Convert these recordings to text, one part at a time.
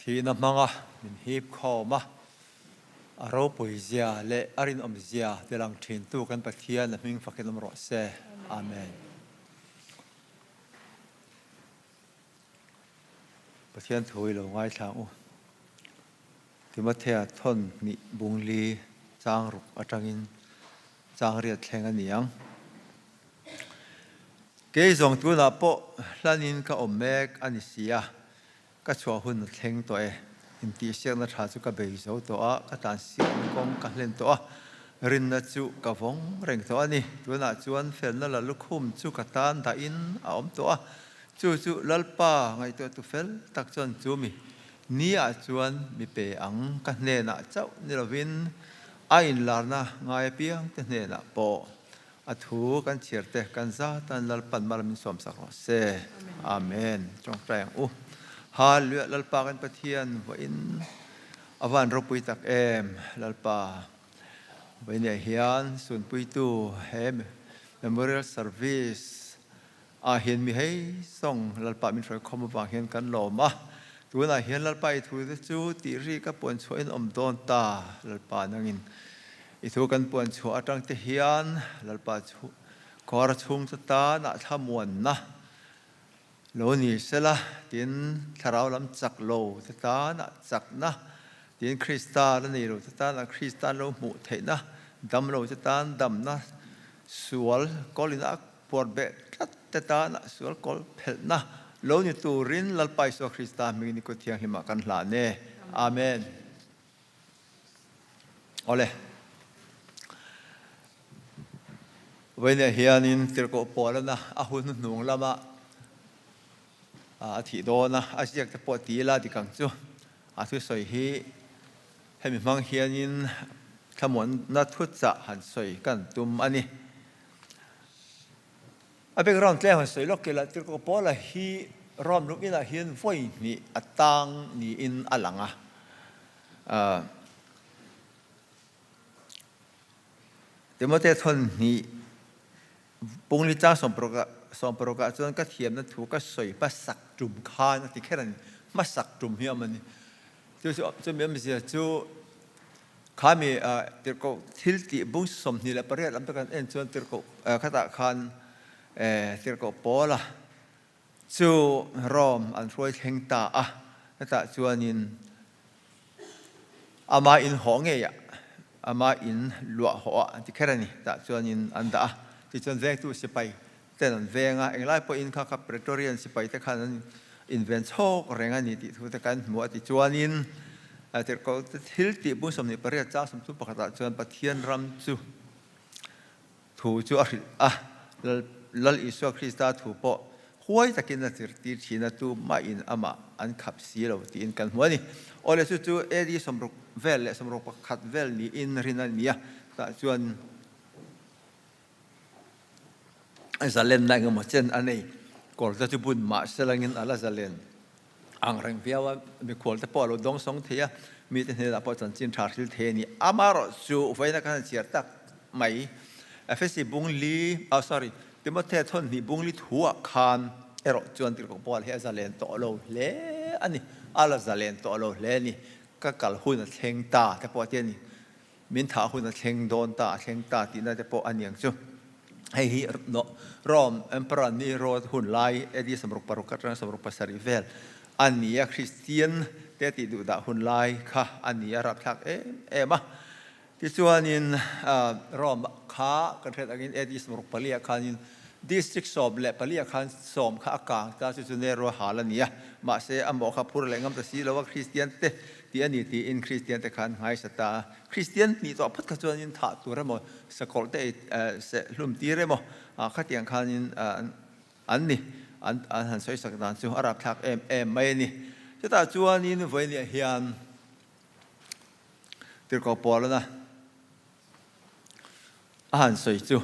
Thihna hmanga min hip khawm a, a ropui zia leh a rinawm zia tilang thintu kan Pathian a hming fakin awm rawh se. Amen. Pathian thu i lo ngaithlang u. Timothea thawn hnih bungli chang ruk atangin chang riat thleng a ni ang. Kei zawng tunah pawh hlanin ka awm mek a ni si a, ka chhuah hun a thleng tawh e. Intihsiakna tha chu ka bei zo tawh a, ka tlansiakna kawng ka hlen tawh a, rinna chu ka vawng reng tawh a ni. Tunah chuan felna la lukhum chu ka tan dahin a awm tawh a, chu chu Lalpa ngaihtuahtu fel tak chuan chu mi Ni ah chuan mi pe ang ka hnenah chauh ni lovin a inlarna ngai apiang te hnenah pawh a thu kan chhiar te kan zatan Lalpan mal min sawmsak rawh se. Amen. Tawngtai ang u. Hallelujah Lalpa kan Pathian vawiin a van ropui tak em Lalpa vawiin ah hian sunpuitu he memorial service Ah hian mi hei sawng Lalpa min hruai khawm avang hian kan lawm a, tunah hian Lalpa i thu te chu tih ri ka puan chhuah in awm dawn ta, Lalpa nangin i thu kan puan chhuah atang te hian Lalpa chu kawr chhung chu tanah thlamuanna lo ni sela, tin thlarau lam chak lo te tanah chakna, tin Krista la nei lo te tanah Krista an lo hmuh theihna, dam lo te tan damna, sual kawlin a Puar beh tlat te tana sual kawl phelhna lo ni turin Lalpa Isua Krista hmingin i kut thianghlimah kan hlan e. Amen. Awle. Vawiinah hianin Tirhkoh Paulana a hun hnuhnung lama a thih dawn a, a ziak te pawh ti ila dik ang chu. A thusawi hi hemi hmang hianin thlamuanna thuchah han sawi kan tum a ni. A background tlem han sawi lawk ila, Tirhkoh Paula hi Rome lung inah hian vawi hnih a tang niin a lang a. Timothea thawn hnih pungli chang sawmparuk ah chuan ka thiamna thu ka sawi hmasak tum khan a ti kher a ni. Hmasak tum hi a awm a ni. Chu chu chumi awmzia chu Khami tirhkoh thil tih bung 28 lam te kan en chuan tirhkoh khatah khan tirhkoh Paula chu Rome an hruai thleng ta a, hetah chuanin ama in hawh ngeiah ama in luah hawh ah an ti kher a ni, tah chuanin an dah a, tichuan vengtu sipai ten an veng a, englai pawhin kha kha Praetorian sipai te khan an inven chhawk reng a ni tih thu te kan hmu a tichuanin tirhkoh te thil tih bung 28 chang 31 ah chuan Pathian ram chu thu chu a hrilh a, Lal Isua Krista thu pawh huai takin a zirtir thin a, tumahin amah an khap si lo tiin kan hmu a ni. Awle chu chu AD 60 vel leh 61 vel niin rin a ni a, tah chuan Zalenna engemaw chen a nei. Kawrte chu bun mah se langin a la zalen ang reng viau a, mikhual te pawh a lo dawng sawng thei a, mite hnenah pawh chanchin tha hril thei a ni. Amaherawhchu vawiina khan a chhiar tak mai. Efesi bung li, oh sorry, Timothea thawn hnih bung li thuah khan erawh chuan tirhkoh Paul hi a zalen tawh lo hle a ni. A la zalen tawh lo hle a ni. Ka kal hun a thleng ta te pawh a ti a ni. Min thah hun a thleng dawn ta, a thleng ta tihna te pawh a niang chu. Hei hi Rome Emperor Nero hun lai AD 66 atanga 67 vel a ni a, Kristian te tih duh dah hun lai kha a ni a, rapthlak em em a. Tichuanin Rome kha kan hriat angin AD 64 ah khanin District 14 ah khan sawm kha a kang ta, chu chu Nero hal a ni a, mahse a mawh kha phur leh ngam ta si lo a, Kristian te Tih a ni tiin Kristian te khan nghaisa ta a. Kristian hnih tawh phawt kha chuanin thah tur emaw, sakawlh te ei seh hlum tir emaw khatiang khanin an ni. An han sawisak dan chu a rapthlak em em mai a ni. Chutah chuanin vawinia hian Tirhkoh Paulana a han sawi chu,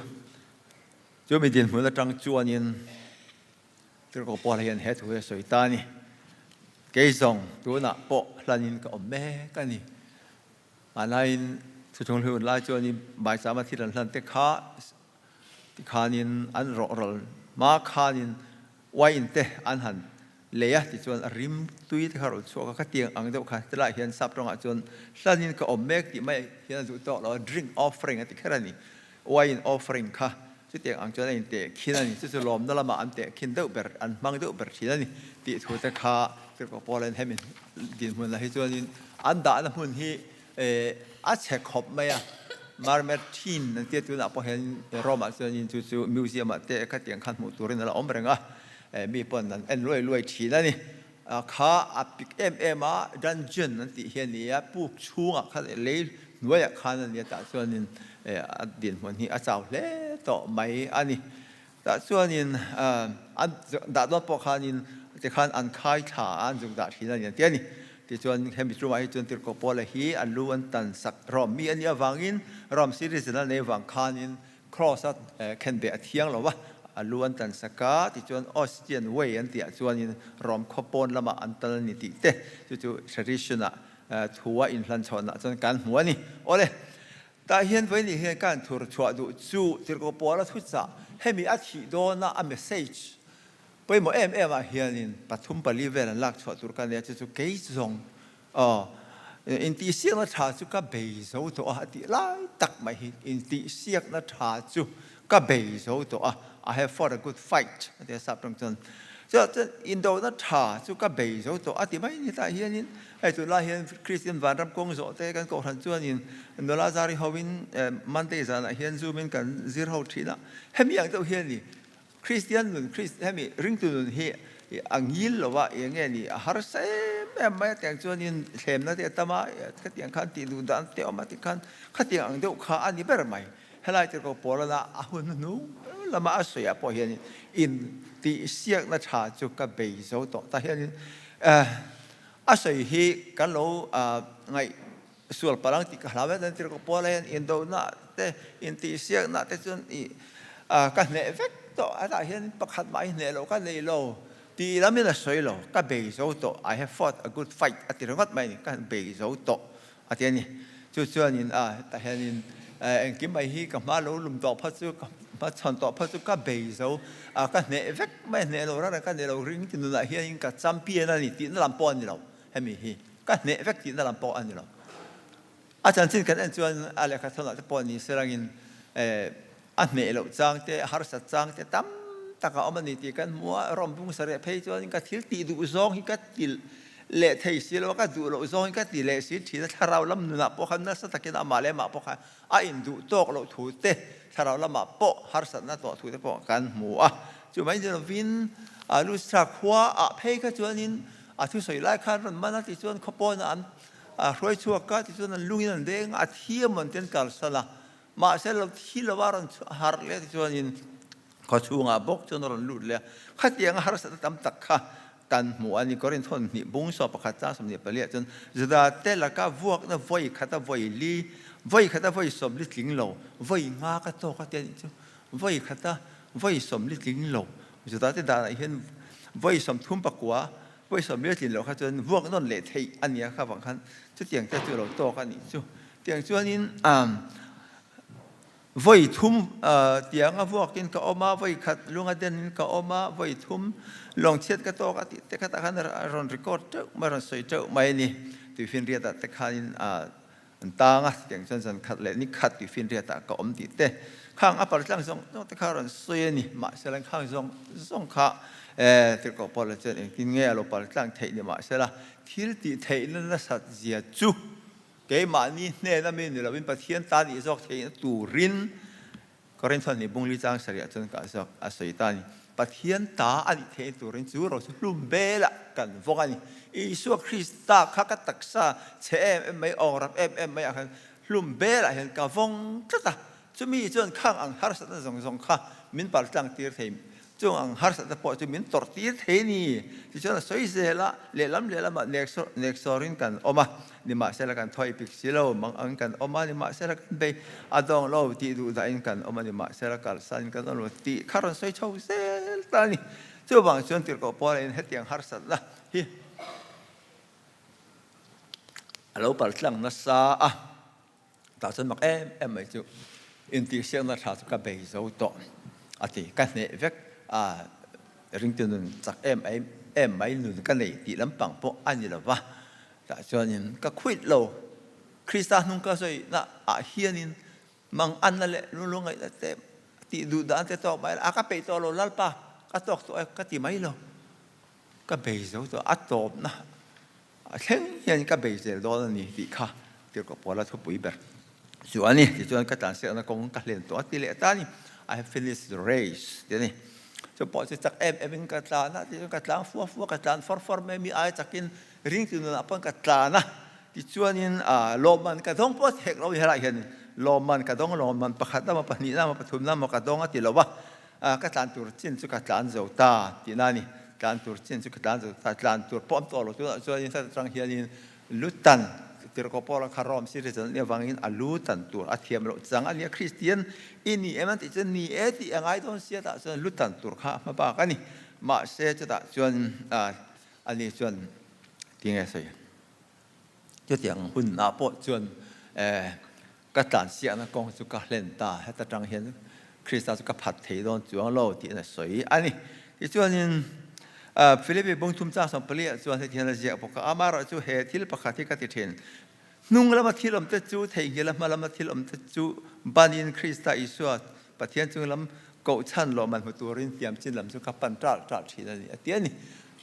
chumi dinhmun atang chuanin Tirhkoh Paula hian he thu hi a sawi ta a ni, Kei zawng tunah pawh hlanin ka awm mek a ni. Mahnain thuthlung hlui hun lai chuanin Baisama thil an hlan te kha tikhanin an rawhral hma khanin uain te an han lei a tichuan a rim tui te kha rawn chhuak a, ka tiang ang deuh kha tilaiah hian sap tawngah chuan hlanin ka awm mek tih mai hian a duh tawk lo a, drink offering a ti kher a ni, wine offering kha chutiang ang chuan a inteh khin a ni, chu chu lawmna lamah an teh khin deuh ber, an hmang deuh ber thin a ni tih thu te kha Tirhkoh Paulain hemi dinhmunah hi chuanin an dahna hmun hi A chhe khawp mai a, Marmerthin an tia tunah pawh hian Rome-ah chuanin chu chu museum-ah te khatiang khan hmuh turin a la awm reng a, mi pawn an en luai luai thin a ni. Kha a pik em em a, dungeon an tih hi a ni a, puk chhungah khan lei hnuaiah khan a ni a, tah chuanin a dinhmun hi a chau hle tawh mai a ni. Tah chuanin an dah dawn pawh khanin tikhan an khai thla a, an zuk dah thin a ni an ti a ni. Tichuan hemi tumah hi chuan Tirhkoh Paula hi an lu an tan sak Rom mi a nih avangin Rom citizen a nei vang khanin Cross a khenbeh a thiang lo va, a lu an tan sak a, tichuan Ostian Way an tihah chuanin Rom khaw pawn lamah an tal a ni tih te chu chu tradition ah thu a inhlanchhawnah chuan kan hmu a ni. Awle. Tah hian vawiin hian ka han thur chhuah duh chu Tirhkoh Paula thuchah hemi a thih dawna a message pawimawh em em ah hianin pathum pali vel an lak chhuah tur ka nia chu chu kei zawng aw intihsiakna tha chu ka bei zo tawh a a tih lai tak mai hi intihsiakna tha chu ka bei zo tawh a I have fought a good fight a ti a sap tawng chuan Chutah chuan indona tha chu ka bei zo tawh a ti mai ni. Tah hianin hei tunlai hian Kristian vanram kawng zawh te kan kohhran chuanin nula zari hoin Monday zanah hian Zoom in kan zir ho thin a. Hemi ang deuh hian ni Kristian nun hemi ringtu nun hi a ngil lo a, eng nge ni a harsa em em mai a tiang chuanin thlemna te a tam a, khatiang khan tih duh dan te a awm a tikhan khatiang ang deuh kha a ni ber mai. Helai tirhkoh Paulana a hun hnuhnung lama a sawiah pawh hianin intihsiakna tha chu ka bei zo tawh ta hianin a sawi hi kan lo ngaih sual palh ang tih ka hlau em em. Tirhkoh Paula hian indona te intihsiakna te chuan ih ka hneh vek tawh a tah hian pakhat mah hi hneh loh ka nei lo tih lamin a sawi lo. Ka bei zo tawh, I have fought a good fight a ti ringawt mai a ni, ka bei zo tawh. A ti a ni. Chu chuanin a hetah hianin engkim mai hi ka hma lo lum tawh phawt chu, ka hma chhawn tawh phawt chu ka bei zo a, ka hneh vek mai a, hneh lo rara ka hneh lo ring ti nunah hianin ka champion a ni tihna lam pawh a ni lo. Hemi hi ka hneh vek tihna lam pawh a ni lo. A chanchin kan en chuan a lehkha thawnah te pawh ni se rangin A hneh loh chang te, a harsat chang te tam tak a awm a ni tih kan hmu a, Rom bung sareh phei chuanin ka thil tih duh zawng hi ka ti leh thei si lo a, ka duh loh zawng hi ka ti leh si thin a, thlarau lam nunah pawh khan nasa takin amah leh amah pawh khan a induh tawk loh thu te, thlarau lamah pawh harsatna tawh thu te pawh kan hmu a. Chu mai ni lovin Lustra khua ah phei kha chuanin a thusawi lai khan rawn man a ti chuan khaw pawnah an hruai chhuak a, tichuan an lungin an deng a, a thi amawn te an kalsan a. Mahse lo thi lo a rawn harh leh te chuanin khaw chhungah bawk chuan a rawn lut leh a, khatianga harsatna tam tak kha kan hmu a ni. Korinth hawn hnih bung saw pakhat chang 24 chuan Juda te laka vuakna vawi khata vawi li, vawi khata vawi sawmli tling lo, vawi nga ka tawk a ti a nih chu. Vawi khata vawi sawmli tling lo, Juda te danah hian vawi 34, vawi 40 a tlin loh kha chuan vuak nawn leh theih a nia kha vang khan chutiang te chu a lo tawk a nih chu. Tiang chuanin vawi thum tianga vuakin ka awm a, vawi khat lunga denin ka awm a, vawi thum lawngchhiat ka tawk a tih te khatah khan a rawn record teuh mai, a rawn sawi teuh mai a ni. Tuifinriatah te khanin an tang a, tiang chuan zan khat leh ni khat tuifinriatah ka awm tih te khang a paltlang zawng zawng te kha a rawn sawi a ni. Mahsela khang zawng zawng kha Tirhkoh Paula chuan engtin nge a lo paltlang theih ni mahsela thil tih theihna nasat zia chu Keimahni hnena mi ni loin Pathian ta nih zawk theihna turin Korintho nih bungli chang sarih chuan ka zawk a sawi ta a ni. Pathian ta a nih theihna turin chu ro chu hlum belah kan vawng a ni. Isua Krista kha ka taksa chhe em em mai, awng rap em em mai ah khan hlum belah hian ka vawng tlat a. Chumi chuan khang ang harsatna zawng zawng kha min paltlang tir thei, chung ang harsatna pawh chu min tawrh tir thei a ni. Tichuan a sawi zel a, lehlam lehlamah neksawrin kan awm a, nimahsela kan thawi pik si lo, mang angin kan awm a, nimahsela kan bei a dawng lo tih duh dahin kan awm a, nimahsela kalsanin kan awm lo tih kha rawn sawi chho zel ta a ni. Chuvang chuan Tirhkoh Paulain hetiang harsatna hi a lo paltlang nasa a. Tah chuan mak em em mai chu intihsiakna tha chu ka bei zo tawh a ti. Ka hneh vek a, ringtu nun chak em em em mai nun ka nei tih lampang pawh a ni lo va. Tah chuanin ka khuit lo, Krista hnung ka zawihna ah hianin mang anna leh lunglungaihna te tih duh dan te tawk mai la, a ka peih tawh lo Lalpa, ka tawk tawh e ka ti mai lo. Ka bei zo tawh, a tawpna a thleng hian ka bei zel dawn a ni tih kha Tirhkoh Paula thupui ber chu a ni. Tichuan ka tlansiakna kawng ka hlen tawh a ti leh ta a ni. I have finished the race ti a ni. Chu pawh chu chak em em in ka tlan a, tichuan ka tlang fua fua, ka tlan far far mai, mi ai chakin ringtu nunah pawn ka tlan a. Tichuanin lawmman ka dawng pawh thek lo helaiah hian lawmman ka dawng, lawmman pakhat emaw pahnihna emaw pathumna emaw ka dawng a ti lo va. Ka tlan tur chin chu ka tlan zo ta tihna a ni. Tlan tur chin chu ka tlan zo ta. Tlan tur pawh awm tawh lo tunah chuanin heta atang hianin lu tan Tirhkoh Paula kha Rome citizen a nih avangin a lu tan tur a thiam loh chang a nia. Kristian i ni em an tih chuan ni e tih a ngai dawn sia tah chuan lu tan tur kha a hma bak a ni. Mahse chutah chuan ani chuan tinge sawi chutiang hunah pawh chuan Ka tlansiahna kawng chu ka hlen ta, heta tang hian Krista chu ka phat thei dawn chuang lo tiin a sawi a ni. Tichuanin Philippi bungthum chang 14 ah chuan heti hian a ziak bawk a, Amaherawh chu he thil pakhat hi ka ti thin, hnung lama thil awmte chu theihnghilh a, hma lama thil awmte chu banin Krista Isua Pathian chung lam kohchhan lawmman hmu turin tiamchin lam chu ka pan ṭalh ṭalh ṭhin a ni, a ti a ni.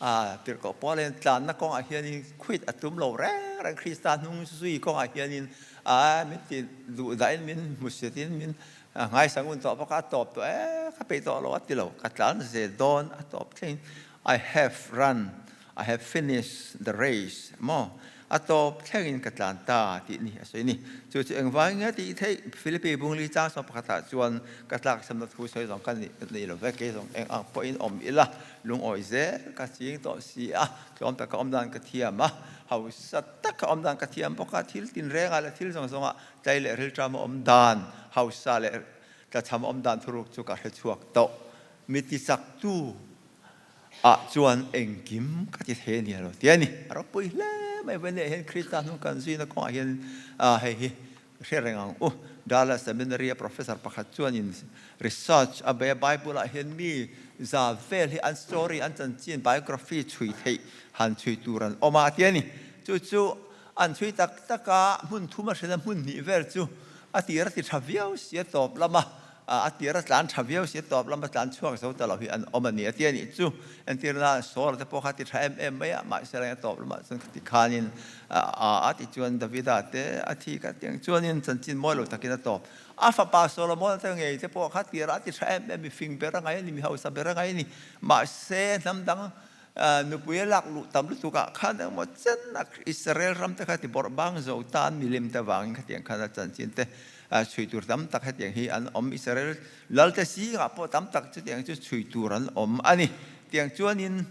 A tirhkoh Paul hian tlanna kawngah hianin quit a tum lo reng reng, Krista hnung zui kawngah hianin a min ti duh dahin min hmusitin min ngaisa ngun tawh bawk a, a tawp tawh e, ka peih tawh lo a ti lo, ka tlan zel dawn a tawp thlengin I have run I have finished the race maw? A tawp thlengin ka tlan ta tih ni a sawi ni. Chu chu engvangin nge tih theih? Philippi bungli chang sawm pakhatah chuan ka tlakchhamna thu sawi zawng ka nei lo ve, kei zawng eng ang pawhin awm ila, lungawi zel ka ching tawh si a, tlawm taka awm dan ka thiam a, hausa taka awm dan ka thiam bawk a, thil tinrengah leh thil zawng zawngah tlai leh rilṭama awm dan, hausa leh tlachham awm dan thuruk chu ka hre chhuak tawh. Mi tichaktu ah chuan engkim ka ti thei a ni a lo ti a ni. A ropui hle mai vawiin hian Krista hnung kan zuina kawngah hian hei hi hre reng ang u. Dallas Seminary a professor pakhat chuanin research a bei a, Bible ah hian mi za vel hi an story, an chanchin, biography chhui theih han chhui tur an awm a a ti a ni. Chu chu an chhui tak tak a, hmun thum a hrena hmun hnih vel chu a tir a ti tha viau si a tawp lam a. A tir a tlan tha viau si, tawp lama tlan chhuak zo ta lo hi an awm a ni a ti a nih chu. Entirna Saul te pawh kha ti tha em em mai a, mahse reng a tawp lamah chuan khati khanin a a ti chuan Davida te a thi kha tiang chuanin chanchin mawi lo takin a tawp. A fapa Solomon te ngei te pawh kha tir a ti tha em em, mi fing ber a ngai a ni, mi hausa ber a ngai a ni. Mahse hnam dang nupui a lak luh tam lutuk ah khan engmaw chen a Israel ram te kha ti bawrh bang zo tan milim te vangin khatiang khan a chanchin te chhui tur tam tak hetiang hi an awm Israel lal te zingah pawh tam tak chutiang chu chhui tur an awm a ni. Tiang chuanin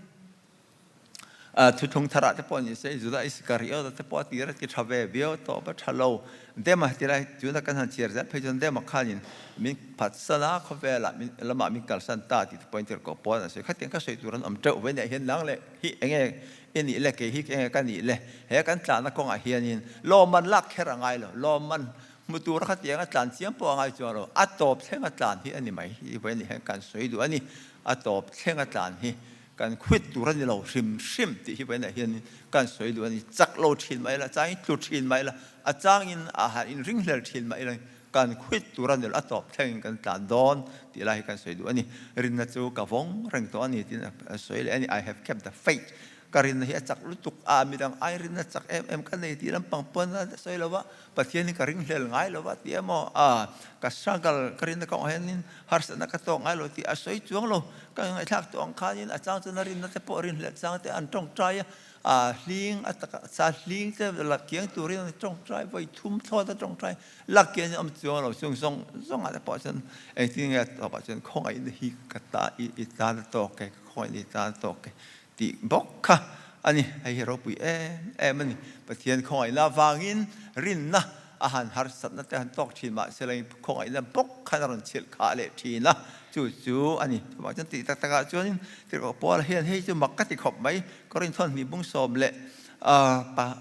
thuthlung tharah te pawh ni se Juda Iskariota te pawh a tir a ti tha ve viau tawp a tha lo. Dema tilai tuna kan han chhiar zel phei chuan Dema khanin min phatsan a, khawvelah min lamah min kalsan ta tih te pawhin tirhkoh pawn a sawi. Khatiang ka sawi tur an awm teuh ve nia hian nang leh hi enge i nih le kei hi enge ka nih le he kan tlanna kawngah hianin lawmman lak kher a ngai lo. Lawmman hmu tura khatiang a tlan chiam pawh a ngai chuang lo. A tawp thleng a tlan hi a ni mai hi vawiin ni hian kan sawi duh a ni. A tawp thleng a tlan hi kan khuit tur a ni lo hrim hrim tih hi vawiinah hian kan sawi duh a ni. Chak lo thin mah ila, a changin tlu thin mah ila, a changin a han inringhlel thin mah ila kan khuit tur a ni lo, a tawp thlengin kan tlan dawn tih lai hi kan sawi duh a ni. Rinna chu ka vawng reng tawh a ni tiin a sawi leh a ni. I have kept the faith. Ka rinna hi a chak lutuk a, midang ai rinna chak em em ka nei tih lampang pawn a sawi lo va, Pathian hi ka ringhlel ngai lo va ti emaw, a ka struggle ka rinna kawngah hianin harsatna ka tawk ngai lo tih a sawi chuang lo. Ka ngaihthlak tawh ang khanin a chang chuan a rinna te pawh rinhlelh chang te an tawngtai a, a hling a taka cha hling te la kiang turin an tawngtai vawi thum thlawt a tawngtai la kian awm chuang lo chung zawng zawngah te pawh chuan engtin nge a tawpah chuan khawngaihna hi ka ta i tan a tawk e, ka khawngaihna i tan a tawk e. Tih bawk kha a ni. Hei hi ropui em em a ni. Pathian khawngaihna avangin rinna a han harsatna te han tawk thin mah se lengin khawngaihna bawk khan a rawn chhilh khah leh thin a, chu chu a ni. Chuvang chuan tih tak takah chuanin Tirhkoh Paula hian hei chu mak ka ti khawp mai. Korinthon hnih bung sawm leh pa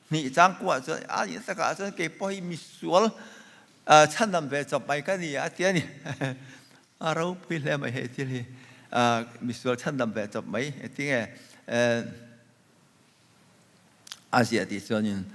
hnih changkuah chuan a nih takah chuan kei pawh hi misual chhandam ve chawp mai ka ni a ti a ni. A ropui hle mai hei thil hi. Misual chhandam ve chawp mai engtinge a ziah tih chuanin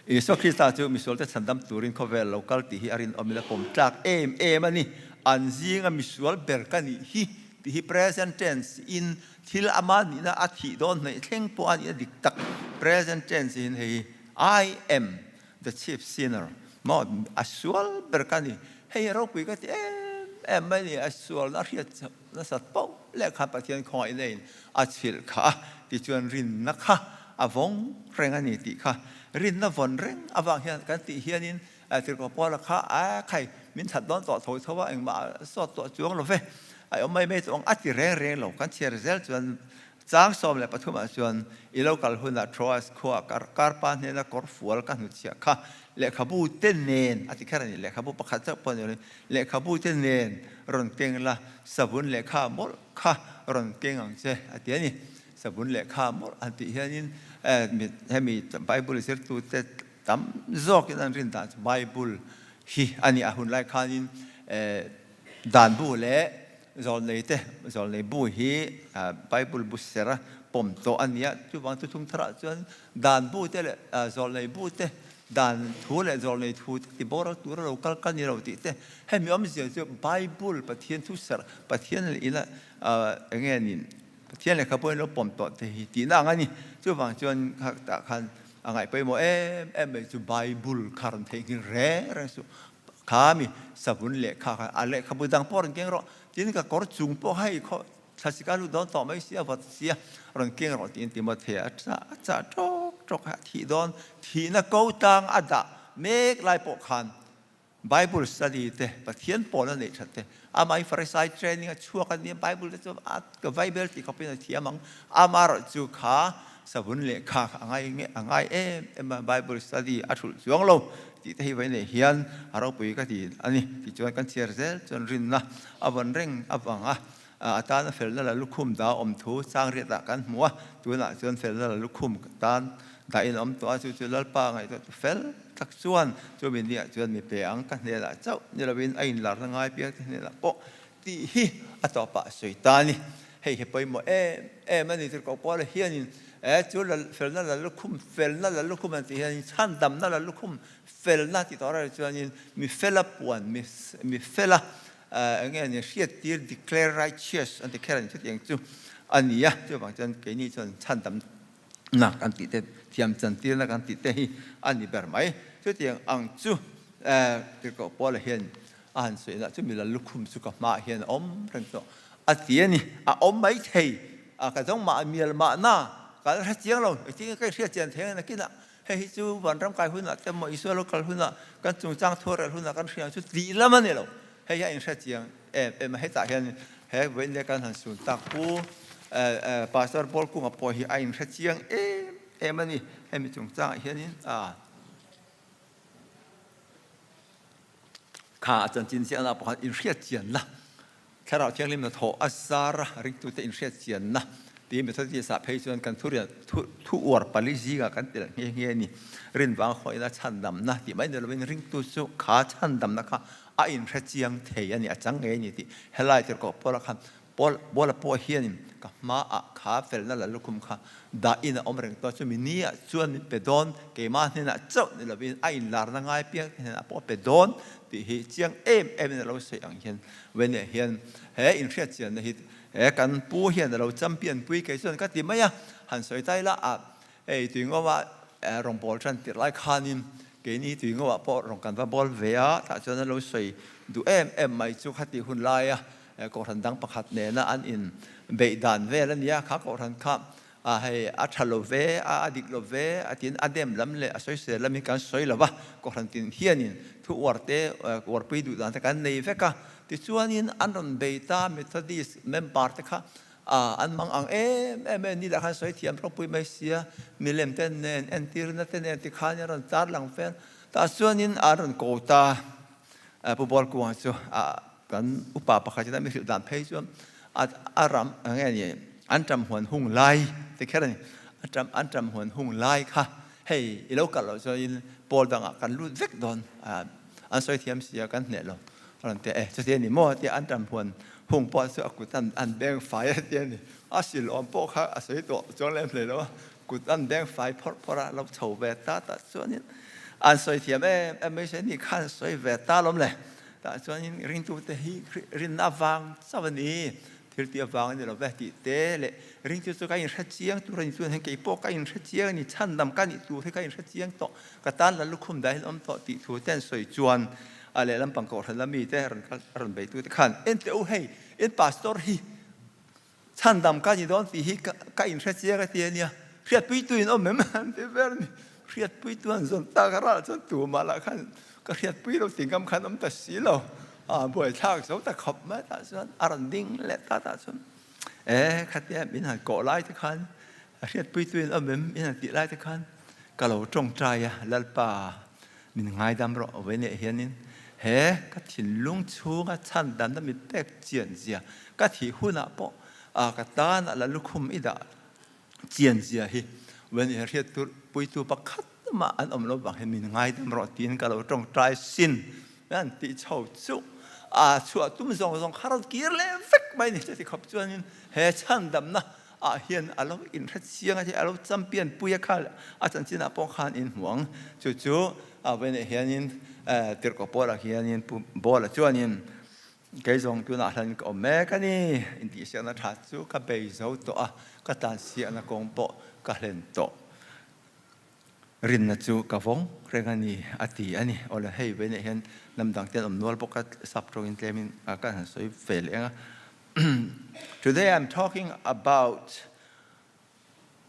Isua Krista chu misualte chhandam turin khawvel lo kal tih hi a rinawmin a pawm tlak em em a ni. An zinga misual ber ka nih hi tih hi present tense in thil ama nihna a thih dawn hnaih thleng pawh a nihna dik tak present tense in hei I am the chief sinner maw a sual ber ka ni. Hei ropui ka ti em em mai ni a sualna a hriat Nasat poh leh khan Pathian khawngaihna in a chhilh kha a tichuan rinna kha a vawng reng a ni tih kha rinna vawn reng avang hian kan tih hianin Tirhkoh Paula kha a khai min that dawn tawh tho tho a engmah sawt tawh chuang lo ve a awm mai mai chu ang a ti reng reng lo kan chhiar zel chuan chang 13 ah chuan i lo kal hunah Troas khua Karpa hnena kawr fual ka hnutchhiah kha lehkhabu te nen a ti kher a ni lehkhabu pakhat chauh pawh ni lo in Lehkhabu te nen rawn keng la, savun lehkha mawlh kha rawn keng ang che a ti a ni. Savun lehkha mawlh han tih hianin hemi Bible zirtute tam zawkin an rin dan chu Bible hi a ni. A hun lai khanin danbu leh zawlnei te, zawlnei bu hi Bible bu sera pawm tawh a ni a. Chuvang chu thung tharah chuan danbu te leh zawlnei bu te Dan thu leh zawlnei thu te ti boral tura lo kal ka ni lo tih te, hemi awmzia chu Bible Pathian thu serh, Pathian leh ina eng nge ni, Pathian lehkhabu in lo pawm tawh te hi tihna ang a ni. Chuvang chuan kha tah khan a ngaih pawimawh em em mai chu Bible kha rawn theihnghilh reng reng suh. Kha mi savun lehkha kha a lehkhabu dang pawh rawn keng rawh, tin ka kawr chung pawh hei khaw Thlasik a lut dawn tawh mai sia, vat sia, rawn keng rawh tiin Timothea a chah a chah tawk tawk a, thih dawn thihna ko tlang a dah mek lai pawh khan Bible study te, Pathian pawl a neih that te, amah hi Pharisai training a chhuak a nia, Bible te chu a ka vaibel tih khawpin a thiam ang, amaherawhchu kha savun lehkha kha a ngai nge a ngai em em a, Bible study a thulh chuang lo tih te hi vawi neih hian a ropui ka ti a ni tichuan kan chhiar zel chuan rinna a vawn reng avang a. A tana felna la lukhum dah awm thu Sangriatah kan hmu a, tunah chuan felna la lukhum tan dahin a awm tawh a, chu chu Lalpa ngaihtuah tu fel tak chuan chu mi niah chuan mi pe ang ka hnenah chauh ni lovin a inlarna ngai piang te hnenah pawh tih hi a tawpah a sawi ta a ni. Hei hi pawimawh em em a ni tirhkoh Paula hianin e chu felna la lukhum felna la lukhum an tih hianin chhandamna la lukhum felna tih tawh reng chuanin mi fela puan mi fela Eng nge ni hriattir declare righteous an ti kher a ni chutiang chu a ni a, chuvang chuan keini chuan chhandamna kan tih te thiam chantirna kan tih te hi a ni ber mai. Chutiang ang chu Tirhkoh Paula hian a han sawi na chu mi Lallukhum chu ka hmaah hian a awm reng tawh a ti a ni, a awm mai thei a ka zawng mah mial mahna ka la hre chiang lo, engtin nge ka inhriat chian thei ang nakinah Hei hi chu vanram kai hunah te maw Isua lo kal hunah kan chungchang thuarel hunah kan hria chu tih lam a ni lo. Hei hi a inhre chiang em em a, hetah hian he vawiin leh kan han sun tak pu Pastor Paul Kunga pawh hi a inhre chiang em em a ni. Hemi chungchangah hianin a kha a chanchin ziahna pawh khan inhriat chianna Thlarau Thianghlim hnathawh a zar a, ringtute inhriat chianna tiin Methodist-ah phei chuan kan thurian thu uar pali zingah kan tel nghe nghe a ni. Rin vang hawina chhandamna tih mai ni lovin ringtu chu kha chhandamna kha a inhre chiang thei a ni, a chang ngei a ni tih helai tirhkoh Paula khan Paul Paula pawh hianin ka hmaah kha felna la lukhum kha dahin a awm reng tawh a, chumi niah chuan min pe dawn, keimah hnenah chauh ni lovin a inlarna ngai piangte hnenah pawh a pe dawn tih hi chiang em emin a lo sawi ang hian Veniah hian he inhriat chianna hi he kan pu hian a lo champion pui kei chuan ka ti mai a, han sawi ta ila a hei Tuingova rawn bawl tan tirh lai khanin keini Tuingova pawh rawn kan va bawl ve a, tah chuan a lo sawi duh em em mai chu khatih hun laia Kohhran dang pakhat nena an in beih dan vel a nia, kha Kohhran kha a hei a tha lo ve a, a dik lo ve a tiin a dem lam leh a sawisel lam hi kan sawi lo va, Kohhran tin hianin thu uar te uarpui duh dan te kan nei vek a, tichuanin an rawn bei ta Methodist member te kha an mang ang em em e, ni lah khan sawi thiam ropui mai sia, milem te nen entirna te nen tikhan an rawn tar lang vel, tah chuanin an rawn ko ta Pu Bawlkuang chu a Kan upa pakhat in a mi hrilh dan phei chuan a a ram nge ni an ṭam huan hung lai ti kher a ni. A ṭam an ṭam huan hung lai kha hei i lo kalh loh chuan in pawl dangah kan lut vek dawn a an sawi thiam si a kan hneh lo. A rawn ti a, E, chuti a ni maw? tia an tan huan hung pawh chu a kut an an beng fai a ti a ni. A silawm pawh kha a sawi tawh chuang lem hlei lo a, kut an beng fai phawrh phawrh a, lo chho ve ta tah chuanin an sawi thiam em em mai se ni khan sawi ve ta lawm le. Tah chuanin ringtute hi rinna avang chauh a ni, thil tih avang a ni lo ve tih te leh ringtu chu ka inhre chiang tur a ni chuan heng kei pawh ka inhre chiang a ni, chhandam ka nih tur hi ka inhre chiang tawh, ka tan la lukhum dah hian awm tawh tih thu te an sawi chuan a lehlam pang kohhran la mite rawn kal rawn beitute khan en teh u hei in pastor hi chhandam ka ni dawn tih hi ka inhre chiang a ti a nia hriatpuitu in awm em an ti ber a ni hriatpuitu an zawn tak a ral chuan tumah lah khan ka hriatpui lo ti ngam khan awm ta si lo a buaithlak zo ta khawp mai tah chuan a rawn ding leh ta tah chuan e khatia min han kawh lai te khan A hriatpuitu in awm em? In han tih lai te khan ka lo tawngtai a, Lalpa, min ngaidam rawh awei neh hianin he ka thinlung chhunga chhandamna min pek chian zia, ka thih hunah pawh ka tanah la lukhum i dah chian zia hi awei neh hian hriatpuitu pakhat mah an awm lo vang hian min ngaidam rawh tiin ka lo tawngtai sin an tih chho chu a chhuah tum zawng zawng kha rawn kir leh vek mai ni. Chuti khawp chuanin he chhandamna ah hian a lo inhre chiang a, a lo champion pui a kha a chanchin ah pawh khan in hmu ang. Chu chu a vawiinah hianin Tirhkoh Paula hianin Pu Bawla chuanin kei zawng tunah hian ka awm mek a ni, intihsiakna tha chu ka bei zo tawh a, ka tlansiakna kawng pawh ka hlen tawh. Rinna chu ka vawng reng a ni a ti a ni. Awle hei vawiinah hian hnam dang te an awm nual bawk a, sap tawngin tlemin kan han sawi ve leh ang a. Today I'm talking about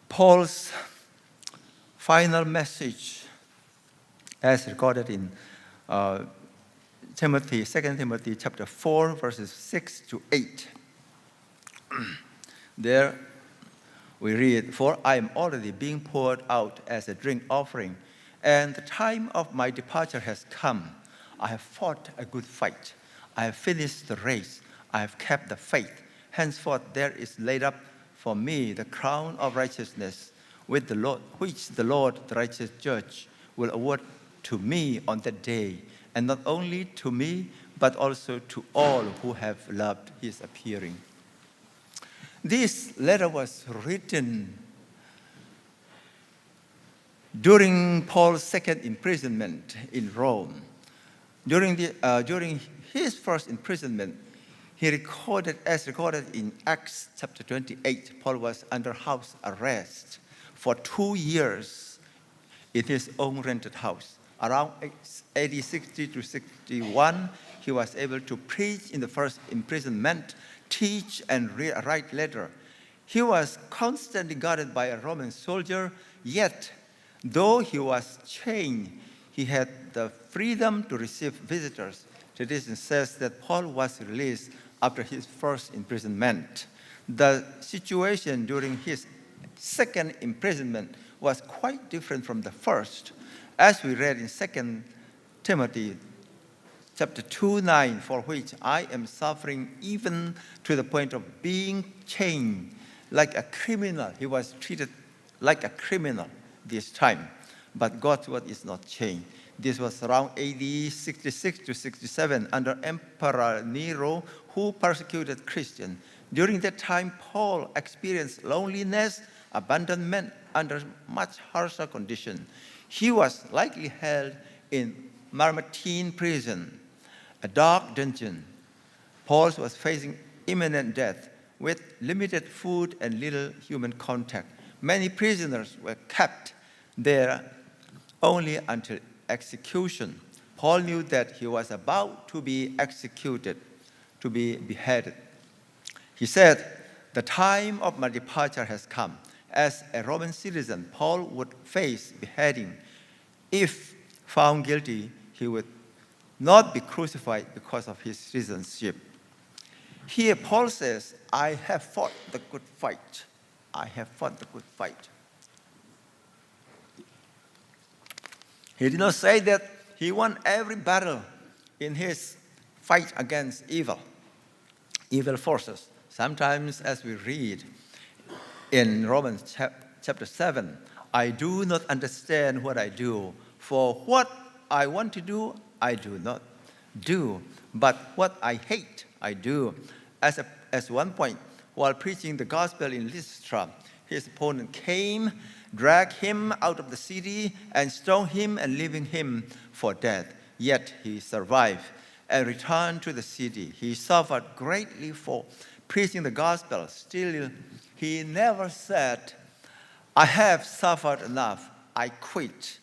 Paul's final message as recorded in uh, Timothy, 2 Timothy chapter 4, verses 6 to 8. There we read, For I am already being poured out as a drink offering, and the time of my departure has come. I have fought a good fight. I have finished the race. I have kept the faith. Henceforth there is laid up for me the crown of righteousness, with the Lord, which the Lord, the righteous judge, will award to me on that day, and not only to me, but also to all who have loved his appearing. This letter was written during Paul's second imprisonment in Rome. During, the, uh, during his first imprisonment, he recorded, as recorded in Acts chapter 28, Paul was under house arrest for two years in his own rented house. Around AD 60 to 61, he was able to preach in the first imprisonment, teach and write letter. He was constantly guarded by a Roman soldier, yet though he was chained, he had the freedom to receive visitors. Tradition says that Paul was released after his first imprisonment. The situation during his second imprisonment was quite different from the first. As we read in 2 Timothy chapter 2 9, for which I am suffering even to the point of being chained like a criminal. He was treated like a criminal this time. But God's word is not changed. This was around AD 66 to 67 under Emperor Nero, who persecuted Christians. During that time, Paul experienced loneliness, abandonment under much harsher conditions. He was likely held in Mamertine prison, a dark dungeon. Paul was facing imminent death with limited food and little human contact. Many prisoners were kept there only until execution. Paul knew that he was about to be executed, to be beheaded. He said, The time of my departure has come. As a Roman citizen, Paul would face beheading. If found guilty, he would not be crucified because of his citizenship. Here, Paul says, I have fought the good fight. I have fought the good fight. He did not say that he won every battle in his fight against evil, evil forces. Sometimes, as we read in Romans chapter 7, I do not understand what I do, for what I want to do, I do not. do, but what I hate, I do. As, a, as one point, while preaching the gospel in Lystra, his opponent came, dragged him out of the city, and stoned him and leaving him for dead. Yet he survived and returned to the city. He suffered greatly for preaching the gospel. Still, he never said, I have suffered enough, I quit.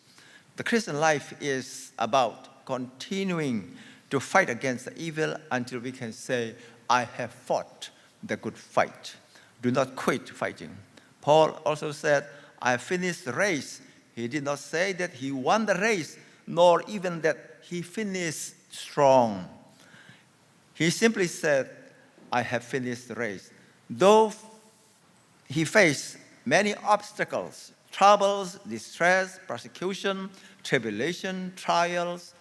The Christian life is about continuing to fight against the evil until we can say, I have fought the good fight. Do not quit fighting. Paul also said, I have finished the race. He did not say that he won the race, nor even that he finished strong. He simply said, I have finished the race. Though he faced many obstacles, troubles, distress, persecution, tribulation, trials,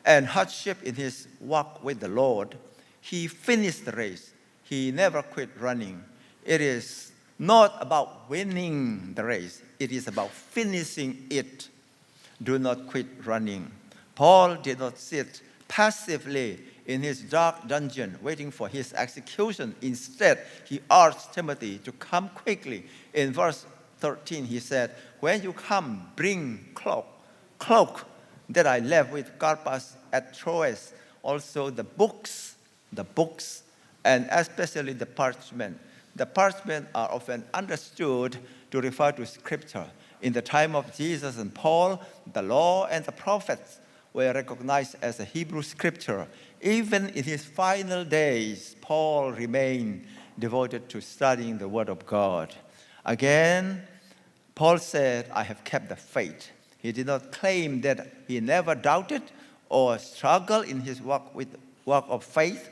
and hardship in his walk with the Lord, he finished the race. He never quit running. It is not about winning the race, it is about finishing it. Do not quit running. Paul did not sit passively in his dark dungeon waiting for his execution. Instead, he urged Timothy to come quickly. In verse 13, he said, When you come, bring cloak, cloak that I left with Carpus at Troas, also the books, the books, and especially the parchment. The parchment are often understood to refer to scripture. In the time of Jesus and Paul, the law and the prophets were recognized as a Hebrew scripture. Even in his final days, Paul remained devoted to studying the Word of God. Again, Paul said, I have kept the faith. He did not claim that he never doubted or struggled in his walk, with, walk of faith.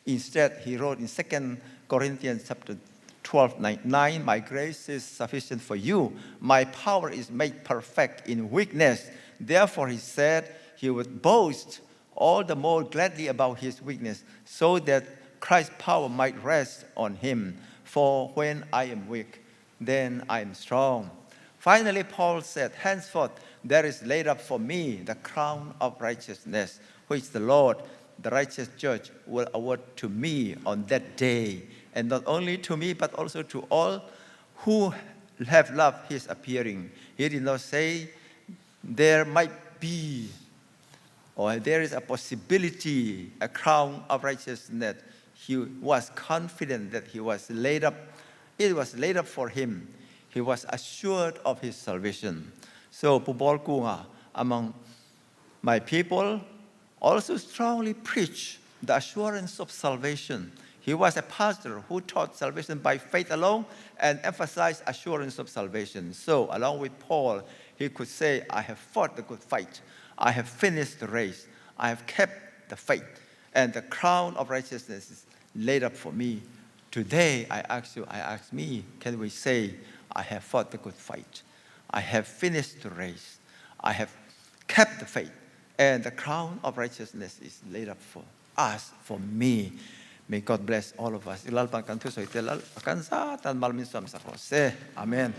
Instead, he wrote in 2 Corinthians chapter 12, 9, 9, My grace is sufficient for you. My power is made perfect in weakness. Therefore, he said he would boast all the more gladly about his weakness, so that Christ's power might rest on him. For when I am weak, then I am strong. Finally, Paul said, Henceforth there is laid up for me the crown of righteousness, which the Lord, the righteous judge, will award to me on that day, and not only to me, but also to all who have loved his appearing. He did not say there might be or there is a possibility, a crown of righteousness. He was confident that he was laid up, it was laid up for him. He was assured of his salvation. So Pu Pawlkunga among my people also strongly preached the assurance of salvation. He was a pastor who taught salvation by faith alone and emphasized assurance of salvation. So, along with Paul, he could say, I have fought the good fight. I have finished the race. I have kept the faith. And the crown of righteousness is laid up for me. Today, I ask you, I ask me, can we say, I have fought the good fight? I have finished the race. I have kept the faith. And the crown of righteousness is laid up for us, for me. May God bless all of us. Lalpan kan thu sawi te lal kan za tan mal min sawm sak rawh se. Amen.